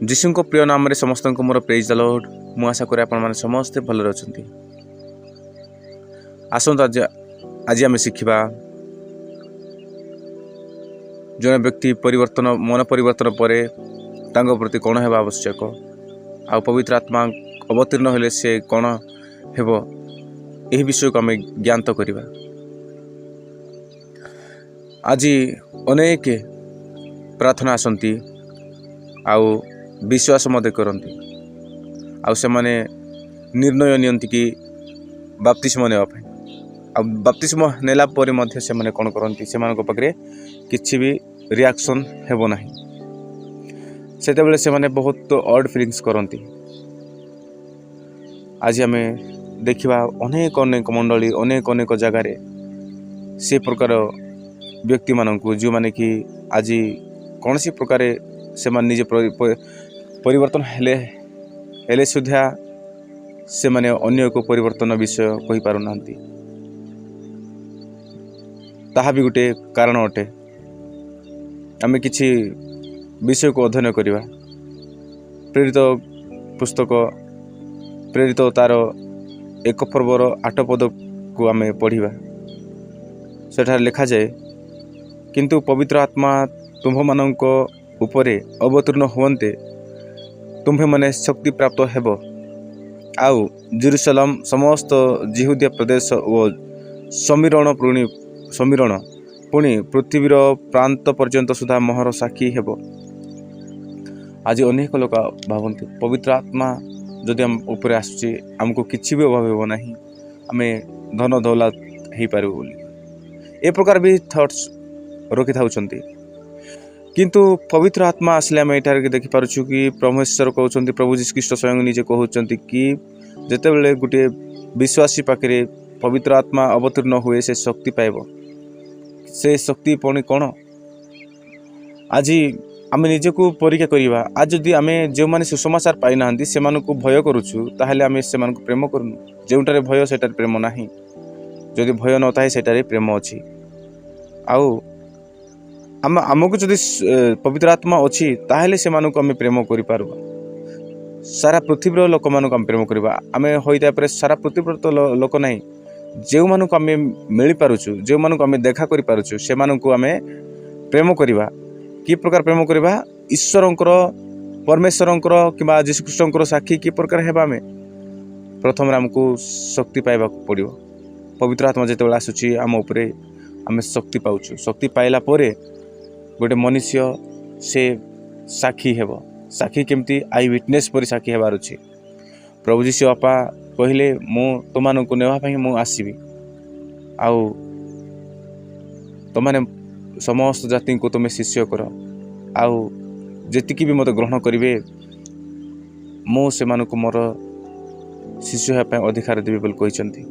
ଯୀଶୁଙ୍କ ପ୍ରିୟ ନାମରେ ସମସ୍ତଙ୍କୁ ମୋର ପ୍ରେଜ୍ ଦ ଲର୍ଡ। ମୁଁ ଆଶା କରେ ଆପଣମାନେ ସମସ୍ତେ ଭଲରେ ଅଛନ୍ତି। ଆସନ୍ତୁ, ଆଜି ଆମେ ଶିଖିବା ଜଣେ ବ୍ୟକ୍ତି ପରିବର୍ତ୍ତନ, ମନ ପରିବର୍ତ୍ତନ ପରେ ତାଙ୍କ ପ୍ରତି କ'ଣ ହେବା ଆବଶ୍ୟକ ଆଉ ପବିତ୍ର ଆତ୍ମା ଅବତୀର୍ଣ୍ଣ ହେଲେ ସେ କ'ଣ ହେବ, ଏହି ବିଷୟକୁ ଆମେ ଜ୍ଞାତ କରିବା। ଆଜି ଅନେକ ପ୍ରାର୍ଥନା ଆସନ୍ତି ଆଉ ବିଶ୍ୱାସ ମଧ୍ୟ କରନ୍ତି ଆଉ ସେମାନେ ନିର୍ଣ୍ଣୟ ନିଅନ୍ତି କି ବାପ୍ତିସ୍ମ ନେବା ପାଇଁ। ଆଉ ବାପ୍ତିସ୍ମ ନେଲା ପରେ ମଧ୍ୟ ସେମାନେ କ'ଣ କରନ୍ତି? ସେମାନଙ୍କ ପାଖରେ କିଛି ବି ରିଆକ୍ସନ୍ ହେବ ନାହିଁ। ସେତେବେଳେ ସେମାନେ ବହୁତ ଅଡ୍ ଫିଲିଙ୍ଗସ୍ କରନ୍ତି। ଆଜି ଆମେ ଦେଖିବା ଅନେକ ଅନେକ ମଣ୍ଡଳୀ, ଅନେକ ଅନେକ ଜାଗାରେ ସେ ପ୍ରକାର ବ୍ୟକ୍ତିମାନଙ୍କୁ, ଯେଉଁମାନେ କି ଆଜି କୌଣସି ପ୍ରକାରେ ସେମାନେ ନିଜେ ପରିବର୍ତ୍ତନ ହେଲେ ହେଲେ ସୁଦ୍ଧା ସେମାନେ ଅନ୍ୟ ଏକ ପରିବର୍ତ୍ତନ ବିଷୟ କହିପାରୁନାହାନ୍ତି। ତାହା ବି ଗୋଟିଏ କାରଣ ଅଟେ। ଆମେ କିଛି ବିଷୟକୁ ଅଧ୍ୟୟନ କରିବା। ପ୍ରେରିତ ପୁସ୍ତକ, ପ୍ରେରିତ ତାର 1 ପର୍ବର 8 ପଦକୁ ଆମେ ପଢ଼ିବା। ସେଠାରେ ଲେଖାଯାଏ, "କିନ୍ତୁ ପବିତ୍ର ଆତ୍ମା ତୁମ୍ଭମାନଙ୍କ ଉପରେ ଅବତୀର୍ଣ୍ଣ ହୁଅନ୍ତେ ତୁମ୍ଭେମାନେ ଶକ୍ତି ପ୍ରାପ୍ତ ହେବ ଆଉ ଜେରୁସାଲାମ, ସମସ୍ତ ଜିହୁଦିଆ ପ୍ରଦେଶ ଓ ଶମିରୋଣ ପୁଣି ପୃଥିବୀର ପ୍ରାନ୍ତ ପର୍ଯ୍ୟନ୍ତ ସୁଦ୍ଧା ମୋହର ସାକ୍ଷୀ ହେବ।" ଆଜି ଅନେକ ଲୋକ ଭାବନ୍ତି, ପବିତ୍ର ଆତ୍ମା ଯଦି ଆମ ଉପରେ ଆସୁଛି, ଆମକୁ କିଛି ବି ଅଭାବ ହେବ ନାହିଁ, ଆମେ ଧନ ଦୌଲତ ହେଇପାରିବୁ ବୋଲି ଏ ପ୍ରକାର ବି ଥଟ୍ସ ରଖିଥାଉଛନ୍ତି। କିନ୍ତୁ ପବିତ୍ର ଆତ୍ମା ଆସିଲେ ଆମେ ଏଠାରେ ଦେଖିପାରୁଛୁ କି ପରମେଶ୍ୱର କହୁଛନ୍ତି, ପ୍ରଭୁ ଯୀଶୁଖ୍ରୀଷ୍ଟ ସ୍ୱୟଂ ନିଜେ କହୁଛନ୍ତି କି ଯେତେବେଳେ ଗୋଟିଏ ବିଶ୍ୱାସୀ ପାଖରେ ପବିତ୍ର ଆତ୍ମା ଅବତୀର୍ଣ୍ଣ ହୁଏ, ସେ ଶକ୍ତି ପାଇବ। ସେ ଶକ୍ତି ପୁଣି କ'ଣ? ଆଜି ଆମେ ନିଜକୁ ପରୀକ୍ଷା କରିବା। ଆଜି ଯଦି ଆମେ ଯେଉଁମାନେ ସୁସମାଚାର ପାଇନାହାନ୍ତି, ସେମାନଙ୍କୁ ଭୟ କରୁଛୁ, ତାହେଲେ ଆମେ ସେମାନଙ୍କୁ ପ୍ରେମ କରୁନୁ। ଯେଉଁଟାରେ ଭୟ, ସେଠାରେ ପ୍ରେମ ନାହିଁ। ଯଦି ଭୟ ନଥାଏ, ସେଠାରେ ପ୍ରେମ ଅଛି। ଆଉ ଆମକୁ ଯଦି ପବିତ୍ର ଆତ୍ମା ଅଛି, ତାହେଲେ ସେମାନଙ୍କୁ ଆମେ ପ୍ରେମ କରିପାରିବା। ସାରା ପୃଥିବୀର ଲୋକମାନଙ୍କୁ ଆମେ ପ୍ରେମ କରିବା। ଆମେ ହୋଇଥାଇପାରେ ସାରା ପୃଥିବୀର ତ ଲୋକ ନାହିଁ, ଯେଉଁମାନଙ୍କୁ ଆମେ ମିଳିପାରୁଛୁ, ଯେଉଁମାନଙ୍କୁ ଆମେ ଦେଖା କରିପାରୁଛୁ, ସେମାନଙ୍କୁ ଆମେ ପ୍ରେମ କରିବା। କି ପ୍ରକାର ପ୍ରେମ କରିବା? ଈଶ୍ୱରଙ୍କର, ପରମେଶ୍ୱରଙ୍କର କିମ୍ବା ଯୀଶୁଖ୍ରୀଷ୍ଟଙ୍କର ସାକ୍ଷୀ କି ପ୍ରକାର ହେବା ଆମେ? ପ୍ରଥମରେ ଆମକୁ ଶକ୍ତି ପାଇବାକୁ ପଡ଼ିବ। ପବିତ୍ର ଆତ୍ମା ଯେତେବେଳେ ଆସୁଛି ଆମ ଉପରେ, ଆମେ ଶକ୍ତି ପାଉଛୁ। ଶକ୍ତି ପାଇଲା ପରେ ଗୋଟେ ମନୁଷ୍ୟ ସେ ସାକ୍ଷୀ ହେବ। ସାକ୍ଷୀ କେମିତି? I witness ପରି ସାକ୍ଷୀ ହେବାର ଅଛି। ପ୍ରଭୁ ଯୀଶୁ ବାପା କହିଲେ, "ମୁଁ ତୁମମାନଙ୍କୁ ନେବା ପାଇଁ ମୁଁ ଆସିବି ଆଉ ତୁମମାନେ ସମସ୍ତ ଜାତିଙ୍କୁ ତୁମେ ଶିଷ୍ୟ କର ଆଉ ଯେତିକି ବି ମୋତେ ଗ୍ରହଣ କରିବେ, ମୁଁ ସେମାନଙ୍କୁ ମୋର ଶିଷ୍ୟ ହେବା ପାଇଁ ଅଧିକାର ଦେବି" ବୋଲି କହିଛନ୍ତି।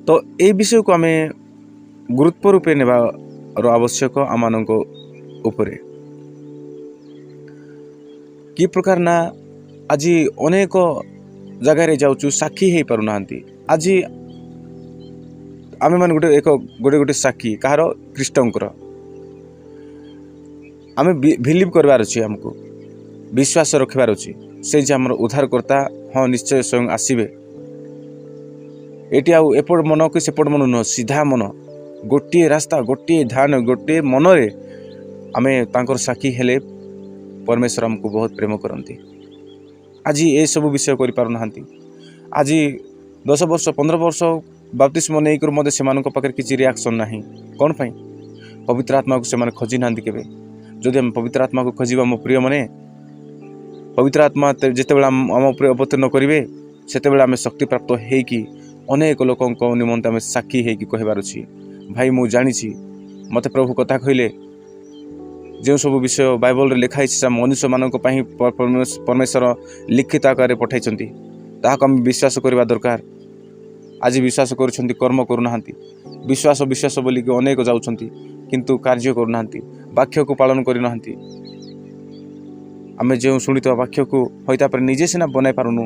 ତ ଏଇ ବିଷୟକୁ ଆମେ ଗୁରୁତ୍ୱ ରୂପେ ନେବାର ଆବଶ୍ୟକ ଆମମାନଙ୍କ ଉପରେ। କି ପ୍ରକାର ନା ଆଜି ଅନେକ ଜାଗାରେ ଯାଉଛୁ, ସାକ୍ଷୀ ହେଇପାରୁନାହାନ୍ତି। ଆଜି ଆମେମାନେ ଗୋଟେ ଏକ ଗୋଟେ ଗୋଟେ ସାକ୍ଷୀ। କାହାର? ଖ୍ରୀଷ୍ଟଙ୍କର। ଆମେ ବିଲିଭ୍ କରିବାର ଅଛି, ଆମକୁ ବିଶ୍ୱାସ ରଖିବାର ଅଛି ସେ ଯେ ଆମର ଉଦ୍ଧାରକର୍ତ୍ତା। ହଁ, ନିଶ୍ଚୟ ସ୍ୱୟଂ ଆସିବେ। ଏଠି ଆଉ ଏପଟ ମନ କି ସେପଟ ମନ ନୁହଁ, ସିଧା ମନ, ଗୋଟିଏ ରାସ୍ତା, ଗୋଟିଏ ଧ୍ୟାନ, ଗୋଟିଏ ମନରେ ଆମେ ତାଙ୍କର ସାକ୍ଷୀ ହେଲେ ପରମେଶ୍ୱର ଆମକୁ ବହୁତ ପ୍ରେମ କରନ୍ତି। ଆଜି ଏସବୁ ବିଷୟ କରିପାରୁନାହାନ୍ତି। ଆଜି 10 ବର୍ଷ, 15 ବର୍ଷ ବାପ୍ତିସ୍ମ ନେଇକରି ମଧ୍ୟ ସେମାନଙ୍କ ପାଖରେ କିଛି ରିଆକ୍ସନ୍ ନାହିଁ। କ'ଣ ପାଇଁ? ପବିତ୍ର ଆତ୍ମାକୁ ସେମାନେ ଖୋଜି ନାହାନ୍ତି କେବେ। ଯଦି ଆମେ ପବିତ୍ର ଆତ୍ମାକୁ ଖୋଜିବା, ମୋ ପ୍ରିୟମାନେ, ପବିତ୍ର ଆତ୍ମା ଯେତେବେଳେ ଆମ ଉପରେ ଅବତୀର୍ଣ୍ଣ କରିବେ, ସେତେବେଳେ ଆମେ ଶକ୍ତିପ୍ରାପ୍ତ ହେଇକି ଅନେକ ଲୋକଙ୍କ ନିମନ୍ତେ ଆମେ ସାକ୍ଷୀ ହେଇକି କହିବାର ଅଛି, "ଭାଇ, ମୁଁ ଜାଣିଛି, ମୋତେ ପ୍ରଭୁ କଥା କହିଲେ। ଯେଉଁ ସବୁ ବିଷୟ ବାଇବଲରେ ଲେଖା ହେଇଛି, ସେ ମନୁଷ୍ୟମାନଙ୍କ ପାଇଁ ପରମେଶ୍ୱର ଲିଖିତ ଆକାରରେ ପଠାଇଛନ୍ତି। ତାହାକୁ ଆମେ ବିଶ୍ୱାସ କରିବା ଦରକାର।" ଆଜି ବିଶ୍ୱାସ କରୁଛନ୍ତି, କର୍ମ କରୁନାହାନ୍ତି। ବିଶ୍ୱାସ ବିଶ୍ୱାସ ବୋଲିକି ଅନେକ ଯାଉଛନ୍ତି, କିନ୍ତୁ କାର୍ଯ୍ୟ କରୁନାହାନ୍ତି, ବାକ୍ୟକୁ ପାଳନ କରିନାହାନ୍ତି। ଆମେ ଯେଉଁ ଶୁଣିଥିବା ବାକ୍ୟକୁ ହୋଇତାପରେ ନିଜେ ସିନା ବନାଇ ପାରୁନୁ,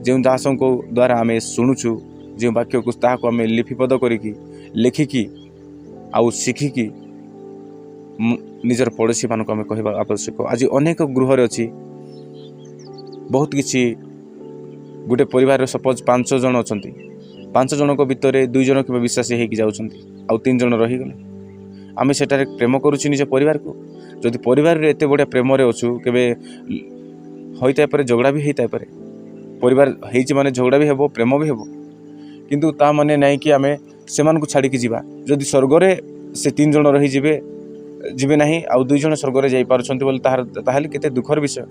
ଯେଉଁ ଦାସଙ୍କ ଦ୍ୱାରା ଆମେ ଶୁଣୁଛୁ ଯେଉଁ ବାକ୍ୟକୁ, ତାହାକୁ ଆମେ ଲିପିବଦ୍ଧ କରିକି, ଲେଖିକି ଆଉ ଶିଖିକି ନିଜର ପଡ଼ୋଶୀମାନଙ୍କୁ ଆମେ କହିବା ଆବଶ୍ୟକ। ଆଜି ଅନେକ ଗୃହରେ ଅଛି ବହୁତ କିଛି। ଗୋଟେ ପରିବାରରେ ସପୋଜ୍ ପାଞ୍ଚ ଜଣ ଅଛନ୍ତି। ପାଞ୍ଚ ଜଣଙ୍କ ଭିତରେ ଦୁଇ ଜଣ କିମ୍ବା ବିଶ୍ୱାସୀ ହେଇକି ଯାଉଛନ୍ତି, ଆଉ ତିନି ଜଣ ରହିଗଲେ। ଆମେ ସେଠାରେ ପ୍ରେମ କରୁଛୁ ନିଜ ପରିବାରକୁ? ଯଦି ପରିବାରରେ ଏତେ ବଢ଼ିଆ ପ୍ରେମରେ ଅଛୁ, କେବେ ହୋଇଥାଇପାରେ, ଝଗଡ଼ା ବି ହେଇଥାଇପାରେ। ପରିବାର ହେଇଛି ମାନେ ଝଗଡ଼ା ବି ହେବ, ପ୍ରେମ ବି ହେବ। କିନ୍ତୁ ତା ମାନେ ନାହିଁ କି ଆମେ ସେମାନଙ୍କୁ ଛାଡ଼ିକି ଯିବା। ଯଦି ସ୍ୱର୍ଗରେ ସେ ତିନି ଜଣ ରହିଯିବେ, ଯିବେ ନାହିଁ, ଆଉ ଦୁଇ ଜଣ ସ୍ୱର୍ଗରେ ଯାଇପାରୁଛନ୍ତି ବୋଲି, ତାହାର ତାହେଲେ କେତେ ଦୁଃଖର ବିଷୟ।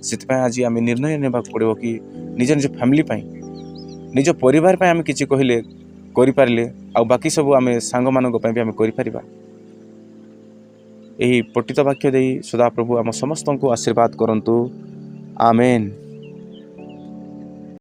ସେଥିପାଇଁ ଆଜି ଆମେ ନିର୍ଣ୍ଣୟ ନେବାକୁ ପଡ଼ିବ କି ନିଜ ନିଜ ଫ୍ୟାମିଲି ପାଇଁ, ନିଜ ପରିବାର ପାଇଁ ଆମେ କିଛି କହିଲେ କରିପାରିଲେ, ଆଉ ବାକି ସବୁ ଆମେ ସାଙ୍ଗମାନଙ୍କ ପାଇଁ ବି ଆମେ କରିପାରିବା। ଏହି ପଠିତ ବାକ୍ୟ ଦେଇ ସଦାପ୍ରଭୁ ଆମ ସମସ୍ତଙ୍କୁ ଆଶୀର୍ବାଦ କରନ୍ତୁ। ଆମେନ୍।